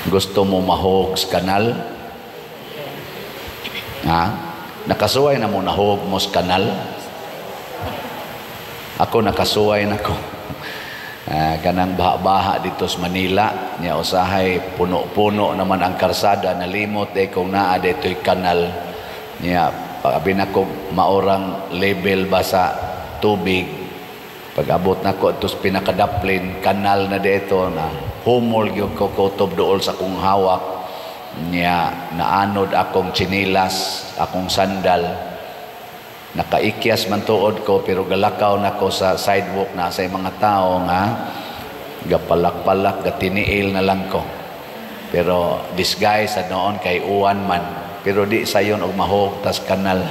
Gusto mo mahog sa kanal? Ha? Nakasuway na mo nahog mo sa kanal? Ako, nakasuway na ko. Kanang baha-baha dito sa Manila, nya usahay puno-puno naman ang karsada, nalimot eh kung naa dito'y kanal. Nya pag-abi nako maorang level ba sa tubig, pag abot nako ato sa pinakadaplin, kanal na dito na humol gyud ko kutob duol sa akong hawak. Nya naanod akong tsinilas, akong sandal. Nakaikyas man tuod ko, pero galakaw nako sa sidewalk na sa mga tao nga gapalak-palak, gatiniil na lang ko. Pero disguise sa noon kay uwan man, pero di sayon og mahog tas kanal.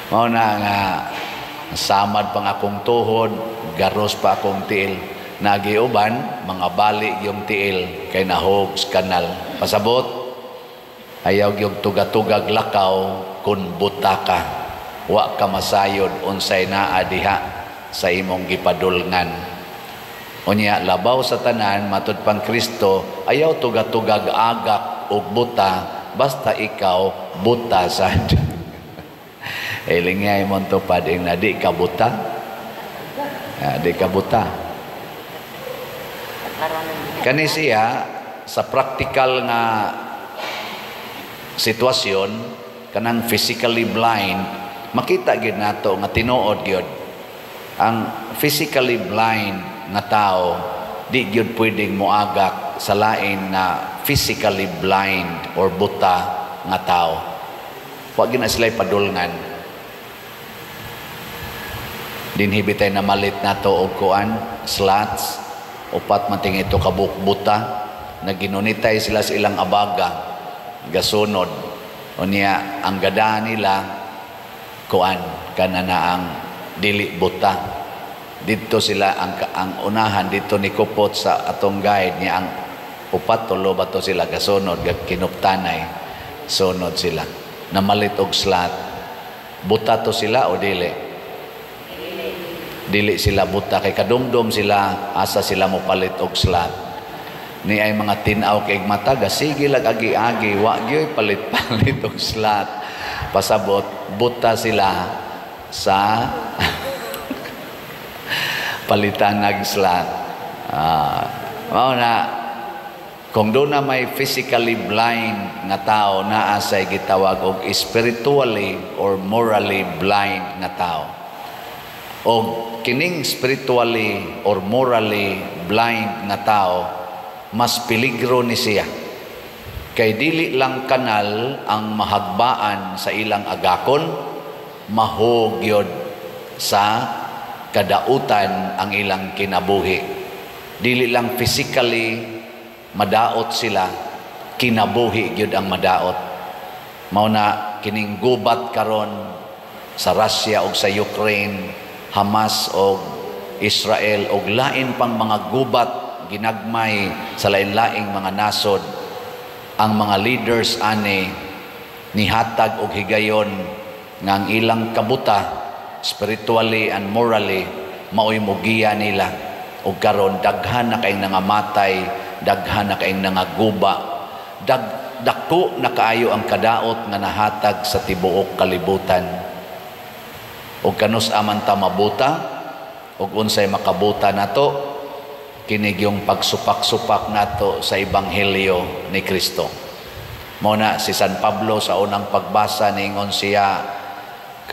Mao na nga samad pang akong tuhod, garos pa akong tiil. Nagiuban mga bali yung tiil kay nahog sa kanal. Pasabot, ayaw yung tugatugag lakaw kun buta ka. Wa ka masayod unsay naa diha sa imong gipadulngan. Unya, labaw sa tanan, matud pang Kristo, ayaw tugatugag agak og buta basta ikaw buta sad. Ilingay mo tupad ing na di ka buta. Di ka buta. Kani siya sa practical nga sitwasyon, kanang physically blind, makita gyud nato nga tinuod gyud ang physically blind nga tao di gyud pwedeng moagak sa lain na physically blind or buta nga tao. Wa gyud na sila'y padulngan. Dinhi bitay namalit nato og kuan, slots, upat man ting ito kabuok buta, naginunitay sila sa ilang abaga, gasunod. Unya ang gada nila kuan kana na ang dili buta. Didto sila ang unahan didto ni kupot sa atong guide niya ang upat, tulo ba to sila gasunod, kinuptanay sunod sila namalit og slot. Buta to sila o dili? Dili sila buta kay kadumdum sila asa sila mopalit og slot. Ni ay mga tin-aw kay mata, gasige lag agi-agi, wa gyoy palit-palit og slot. Pasabot, buta sila sa palitan ng slot. Mao na kung doon na may physically blind nga tao, naa say gitawag og spiritually or morally blind nga tao. O kining spiritually or morally blind nga tao, mas peligro ni siya. Kay dili lang kanal ang mahagbaan sa ilang agakon, mahugyod sa kadautan ang ilang kinabuhi. Dili lang physically madaot sila, kinabuhi gyud ang madaot. Mao na kining gubat karon sa Russia ug sa Ukraine, Hamas og Israel og lain pang mga gubat ginagmay sa lain-laing mga nasod, ang mga leaders ani nihatag og higayon nga ang ilang kabuta spiritually and morally maoy mugiya nila. Og karon daghan na kayong nangamatay, daghan na kayong nangaguba, dako na kaayo ang kadaot nga nahatag sa tibuok kalibutan. Og kanus aman ta mabuta og unsay makabuta nato? Kini yung pagsupak-supak nato sa ebanghelyo ni Kristo. Mao na si San Pablo sa unang pagbasa niingon siya,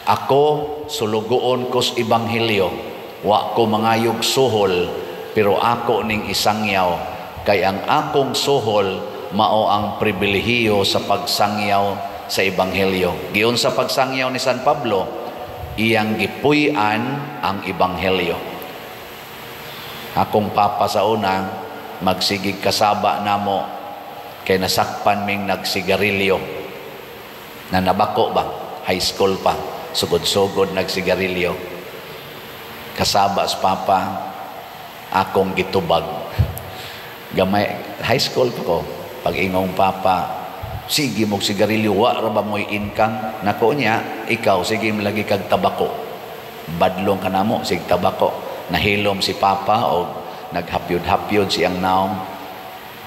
"Ako sulugoon ko sa ebanghelyo, wa ko mangayog suhol, pero ako ning isangyaw kay ang akong suhol mao ang pribilehiyo sa pagsangyaw sa ebanghelyo." Giunsa pagsangyaw ni San Pablo? Iyang gipuy-an ang ebanghelyo. Akong papa sa una, magsigig kasaba namo kay nasakpan ming nagsigarilyo. Na nabako ba? High school pa. Sugod-sugod nagsigarilyo. Kasaba sa papa, akong gitubag. Gamay, high school pa ko. Pag ingong papa, "Sige mong sigarilyo, wa ra ba mo'y income?" Nako niya, "Ikaw, sige lagi kag tabako. Badlong ka namo, sig tabako." Nahilom si papa o naghapyod-hapyod siyang naong.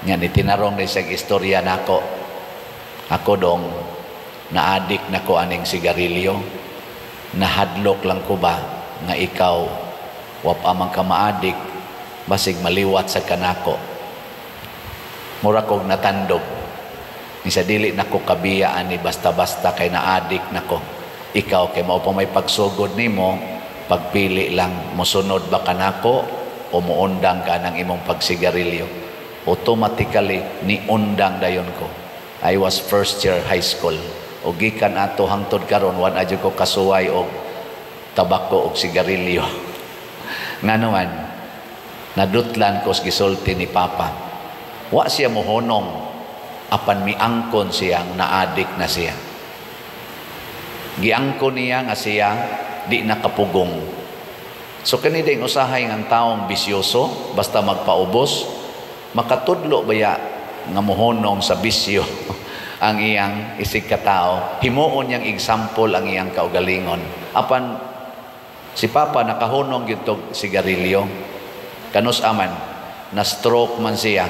Nga ni tinarong ni sa istorya nako. Ako dong naadik nako aning sigarilyo. Nahadlok lang ko ba nga ikaw wa pa man ka maadik, basig maliwat sa kanako. Mura kog natandog. Ni sa dili nako kabiya ani basta-basta kay naadik nako. Ikaw kay mao pa may pagsugod nimo, pagpili lang, mosunod ba kanako o muundang ka ng imong pagsigarilyo. Automatically niundang dayon ko. I was first year high school. O gikan ato hangtod karon, wa na ko kasuway og tabako og sigarilyo. Ngano man, nadutlan ko sa gisulti ni Papa. Wa siya mohonong, apan miangkon siyang naadik na siya. Giangkon niya nga siya di nakapugong. So kani ding usahay ang taong bisyoso, basta magpaubos, makatudlo baya nga mohonong sa bisyo ang iyang isig katao, himuon niyang example ang iyang kaugalingon. Apan si Papa nakahunong gyud tog sigarilyo. Kanus aman, na stroke man siya.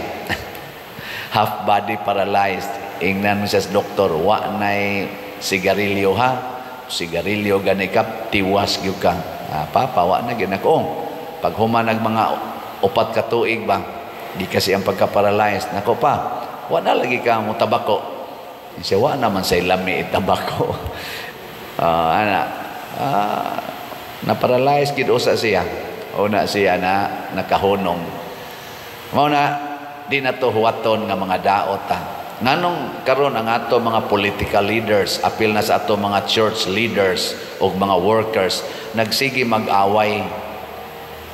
Half body paralyzed. Ingnan mo siya sa doktor, "Wa nay sigarilyo ha. Sigarilyo gani ka, tiwas gyud ka." "Ah, Papa, wa na gyud ako." Pag human nag mga 4 ka tuig ba, di kasi ang pagka-paralyzed. "Nako pa, wa na lagi ka mo tabako." Siya, "Wa naman sa lami tabako." Ana, na-paralyze gid usa siya. Una siya na nakahunong. Mao na di na to huwaton nga mga daot ta. Nganong karon ang ato mga political leaders, apil na sa ato mga church leaders ug mga workers, nagsige mag-away?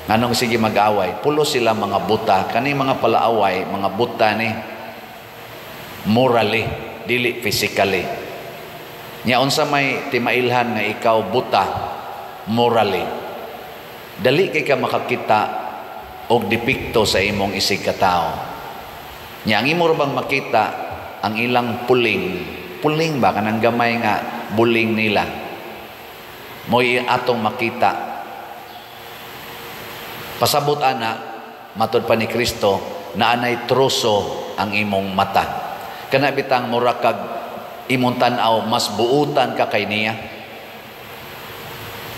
Nganong sige mag-away? Pulos sila mga buta. Kani mga palaaway, mga buta ni morally, dili physically. Nya unsa may timailhan nga ikaw buta morally? Dali kay ka makakita og depekto sa imong isig katao. Nya ang imo bang makita ang ilang puling, puling ba, kanang gamay nga buling nila. Mo'y atong makita. Pasabot ana, matod pa ni Kristo, na anay troso ang imong mata. Kana bitang mura kag imong tan-aw mas buutan ka kay niya.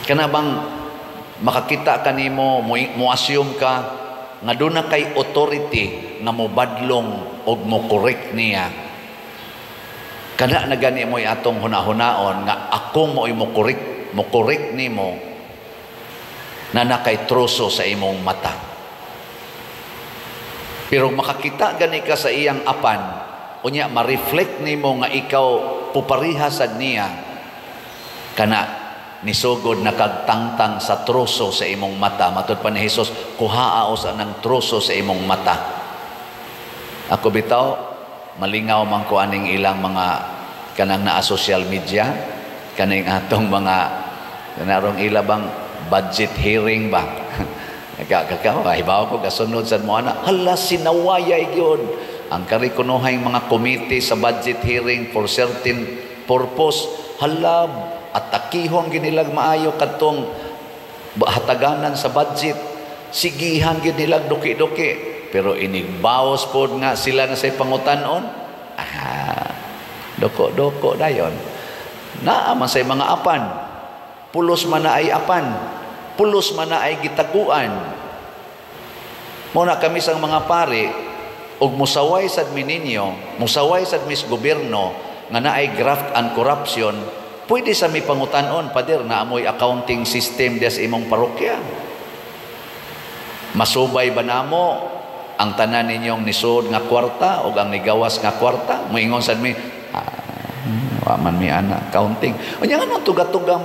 Kana bang makakita ka nimo, mo assume ka nga doon na kay authority nga mobadlong og mo correct niya. Kana na gani mo'y atong hunahunaon nga ako mo'y mo correct nimo na nakay troso sa imong mata. Pero makakita gani ka sa iyang apan, unya ma-reflect nimo nga ikaw pupariha sad niya, kana nisugod na kagtangtang sa troso sa imong mata. Matud pa ni Hesus, kuhaa sa nang troso sa imong mata. Ako bitaw, malingaw man ko aning ilang mga kanang naa social media, kaning atong mga kanarong ila bang budget hearing ba. Kaka hibaw ko kasunod sad mo ana, hala, sinawayay gyud ang kari kunuhay mga committee sa budget hearing for certain purpose. Hala, atakihon ginilag maayo kadtong hataganan sa budget, sigihan gid nilag duki-duki, pero inigbaos pod nga sila na say pangutan-on, doko-doko dayon. Naa man say mga apan, pulos man na ay apan, pulos man na ay gitaguan. Mo na kami sang mga pari, og musaway sad mi ninyo, musaway sad mis gobyerno nga naay graft and corruption, pwede sa mi pangutan-on, "Pader, naa moy accounting system des imong parokya? Masubay ba namo ang tanan ninyong nisod nga kwarta o ang nigawas nga kwarta?" Moingon sad mi, "Ah, wa man mi ana accounting." Unya nganong tuga-tuga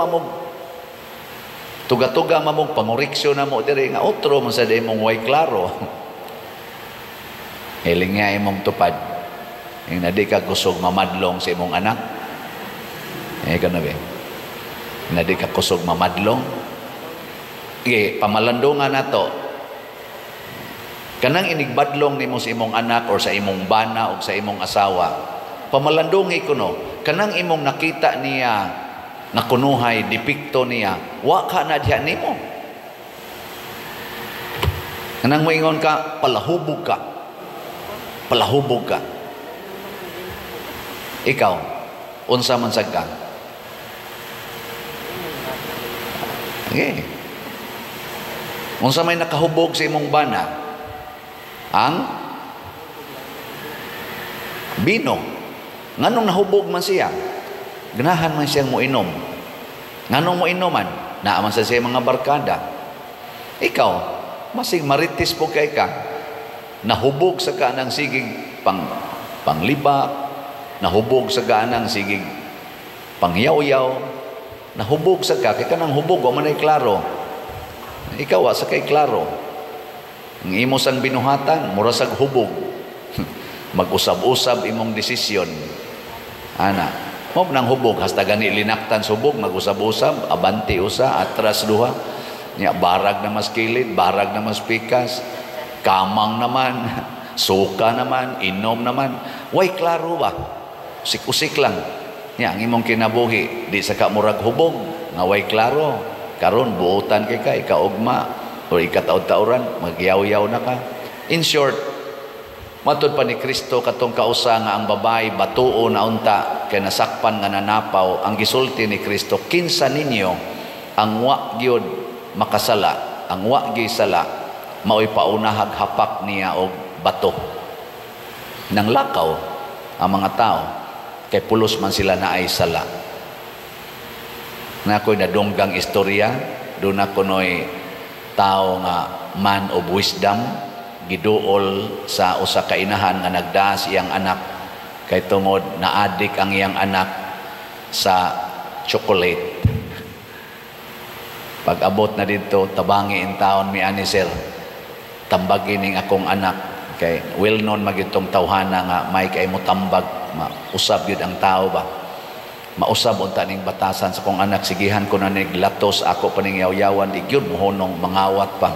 mamog pangoreksyon na mo diri nga otro man sad imong way klaro? Hiling nga imong tupad. Yung na di ka kusog mamadlong sa imong anak. Eh, kano ba? Na di ka kusog mamadlong. Sige, pamalandungan na to. Kanang inigbadlong nimo sa imong anak or sa imong bana o sa imong asawa, pamalandungi ko no, kanang imong nakita niya na kunuhay, depekto niya, wa ka na diha nimo. Kanang moingon ka, "Palahubog ka." Palahubog ka. Ikaw, unsa man sad ka? Okay. Unsa may nakahubog sa imong bana? Ang bino. Nganong nahubog man siya? Ganahan man siyang moinom. Nganong moinom man? Naa man sa siya mga barkada. Ikaw, masig maritis po kay ka. Nahubog sa kanang sigig panglibak, nahubog sa kanang sigig pangyaw-yaw, nahubog sa ka, kay kanang hubog, wa man ay klaro. Ikaw, wa sa kay klaro. Ang imo sang binuhatan, mura sag hubog. Mag-usab-usab imong desisyon. Ana, mo nang hubog, hasta gani linaktan sa hubog, mag-usab-usab, abanti usa, atras duha. Nya barag na mas kilid, barag na mas pikas, kamang naman, suka naman, inom naman. Way klaro ba? Usik-usik lang. Nya ang imong kinabuhi, di sa ka murag hubog, nga way klaro. Karon buotan kay ka, ikaugma, o ikataod-taoran, magyaw-yaw na ka. In short, matud pa ni Kristo katong kausa nga ang babae batuo na unta kay nasakpan nga nanapaw, ang gisulti ni Kristo, kinsa ninyo ang wa gyud makasala, ang wa gyud sala, maoy paunahag hapak niya og bato. Nang lakaw ang mga tao kay pulos man sila naay sala. Na ako'y nadunggang istorya, doon ako no'y tao nga man of wisdom, giduol sa usa ka inahan nga nagdaas iyang anak kay tungod naadik ang iyang anak sa chocolate. Pag abot na dito, tabangi in taon mi ani, "Sir, tambagi ning akong anak," kay well known magitong tawhana nga may kay mo tambag, mausab gyud ang tao ba. "Mausab unta ning batasan sa kong anak, sigihan ko na nig latos, ako pa ning yaw-yawan, di gyud mohunong, mangawat pa.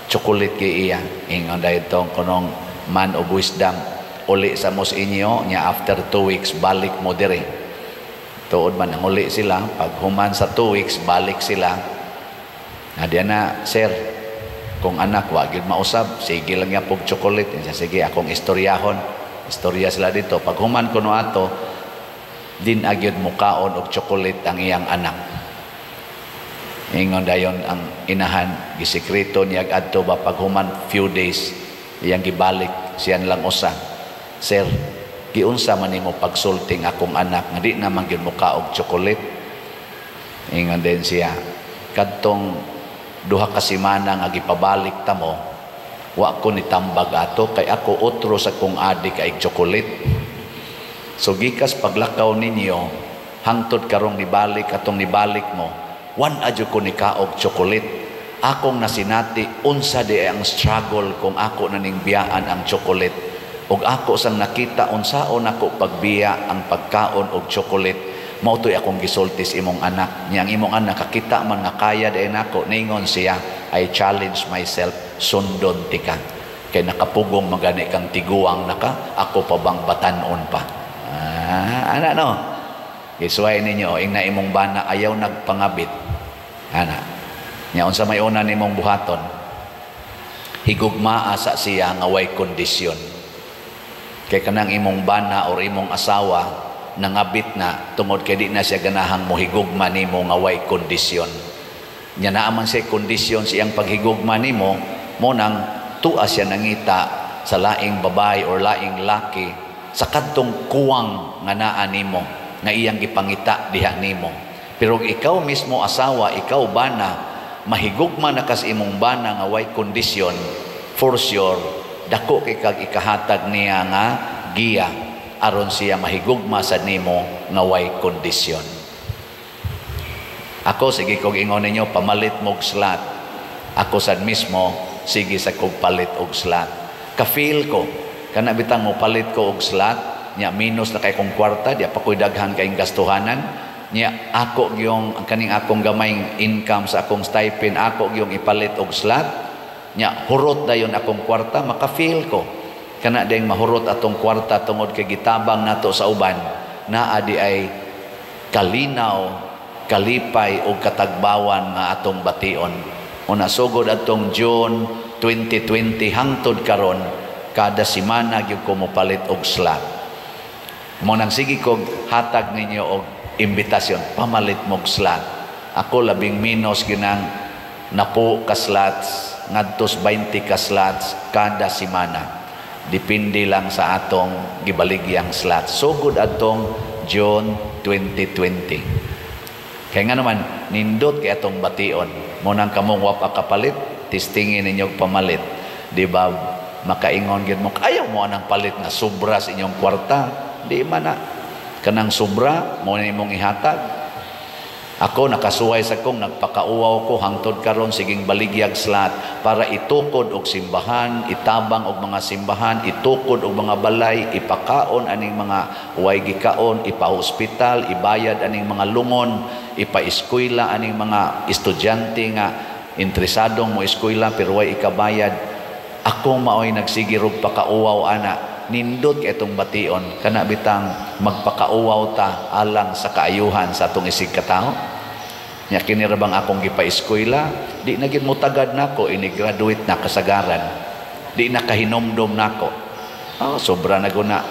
Chocolate kay iya." Ingon daytong kunong man of wisdom, "Uli sa mos inyo nya after 2 weeks balik mo dire." Tuod man nanguli sila, pag human sa 2 weeks balik sila. Adiya na, "Sir, kung anak wa gyud mausab, sige lang niya pog chocolate." Siya, "Sige, akong istoryahon." Istorya sila dito. Pag human kuno ato, din agyod mukaon og chocolate ang iyang anak. Ingon dayon ang inahan, gisikreto niya adto ba, pag human few days iyang gibalik siyan lang usa. "Sir, giunsa man nimo pagsulting akong anak nga di naman gyud muka og chocolate?" Ingon din siya, "Kadtong 2 ka semana nga gipabalik ta mo, wa ko nitambag ato kay ako otro sa kong adik ay chocolate. So gikas paglakaw ninyo hangtod karong nibalik atong nibalik mo, wan adyo ko ni kaog chocolate. Akong nasinati unsa di ang struggle kung ako na ning biyaan ang chocolate. Ug ako sang nakita unsaon ako pagbiya ang pagkaon og chocolate. Mao to'y akong gisulti sa imong anak. Nya ang imong anak kakita man nga kaya di nako, ningon siya, 'I challenge myself, sundon tika. Kay nakapugong magani kang tiguang naka, ako pa bang batanon pa?'" Ah, ana no. Isuway ninyo, ing na imong bana ayaw nagpangabit. Ana. Nya unsa may una nimong buhaton? Higugmaa sa siya nga way kondisyon. Kay kanang imong bana or imong asawa nangabit na tungod kay di na siya ganahang mohigugma nimo nga way kondisyon. Nya naa man siya kondisyon sa iyang paghigugma nimo, mo nang tua siya nangita sa laing babae or laing laki sa kadtong kuwang nga naa nimo nga iyang gipangita diha nimo. Pero ikaw mismo asawa, ikaw bana, mahigugma na kas imong bana nga way kondisyon, for sure dako kay kag ikahatag niya nga giya aron siya mahigugma sa nimo nga way kondisyon. Ako sige kog ingon ninyo, pamalit mo og slot. Ako sad mismo sige sa kog palit og slot. Ka-feel ko kana bitang mo palit ko og slot nya minus na kay kong kwarta, di pa ko'y daghan kayong gastuhanan. Nya ako gyung ang kaning akong gamayng income sa akong stipend, ako gyung ipalit og slot. Nya hurot dayon akong kwarta, maka-feel ko. Kana ding mahurot atong kwarta tungod kay gitabang nato sa uban, naa di ay kalinaw, kalipay og katagbawan nga atong bation. Una sugod atong June 2020 hangtod karon, Kada simana gyud ko mopalit og slot. Mo nang sige kog hatag ninyo og imbitasyon, pamalit mo og slot. Ako, labing menos ginang 10 ka slots ngadtos 20 ka slots kada simana. Depende lang sa atong gibaligyang slot. Sugod atong June 2020. Kaya nga naman, nindot kay atong bation. Mo nang kamong wa pa kapalit, testingin ninyo pamalit. Di ba, makaingon gyud mo, ayaw mo anang palit nga sobra sa inyong kwarta. Di man na. Kanang sobra, mo na imong ihatag. Ako, nakasuway sa kong nagpakauwaw ko hangtod karon, siging baligyag slot para itukod og simbahan, itabang og mga simbahan, itukod og mga balay, ipakaon aning mga way gikaon, ipa-hospital, ibayad aning mga lungon, ipa-eskwela aning mga estudyante nga interesadong mo eskwela pero way ikabayad. Ako maoy nagsige rog pakauwaw ana. Nindot kay itong bation, kana bitang magpakauwaw ta alang sa kaayuhan sa atong isig katawo. Nya kini ra bang akong gipa-eskwela, di na gid motagad nako, ini-graduate na kasagaran. Di na kahinomdom nako. Oh, sobra na guna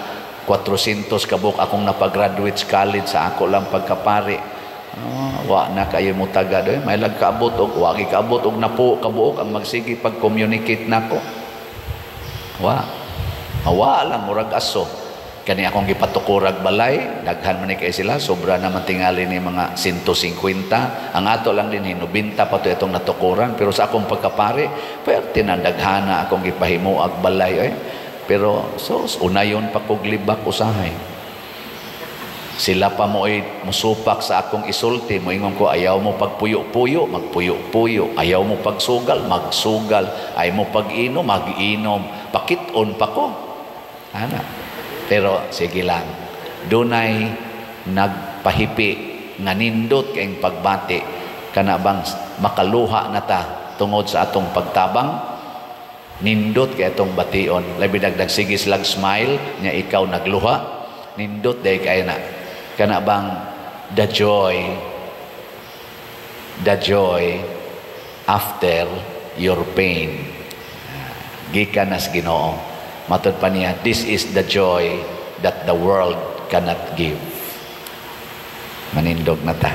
400 kabuk akong napagraduate sa college sa ako lang pagkapari. Oh, wa na kayo motagad eh. May lag kaabot og wa gi kaabot og 10 kabuok ang magsige pag-communicate nako. Wa. Wa lang, murag aso. Kani akong gipatukurag balay, daghan man ni kay sila, sobra naman tingali ni mga 150. Ang ato lang din 90 pa to itong natukuran, pero sa akong pagkapari, pwerte na daghana akong gipahimuag balay eh. Pero so unayon pa kog libak usahay. Sila pa mo ay musupak sa akong isulti, moingon ko, "Ayaw mo pagpuyo-puyo, magpuyo-puyo. Ayaw mo pagsugal, magsugal. Ayaw mo pag-inom, mag-inom." Pakit-on pa ko. Ana. Pero sige lang, dunay nagpahipi nga nindot kayong pagbati, kana bang makaluha na ta tungod sa atong pagtabang. Nindot kay atong bation, labi dagdag sige slag smile nya ikaw nagluha. Nindot day kay na, kana bang the joy after your pain gikan nas Ginoo. Matod pa niya, "This is the joy that the world cannot give." Manindog na ta.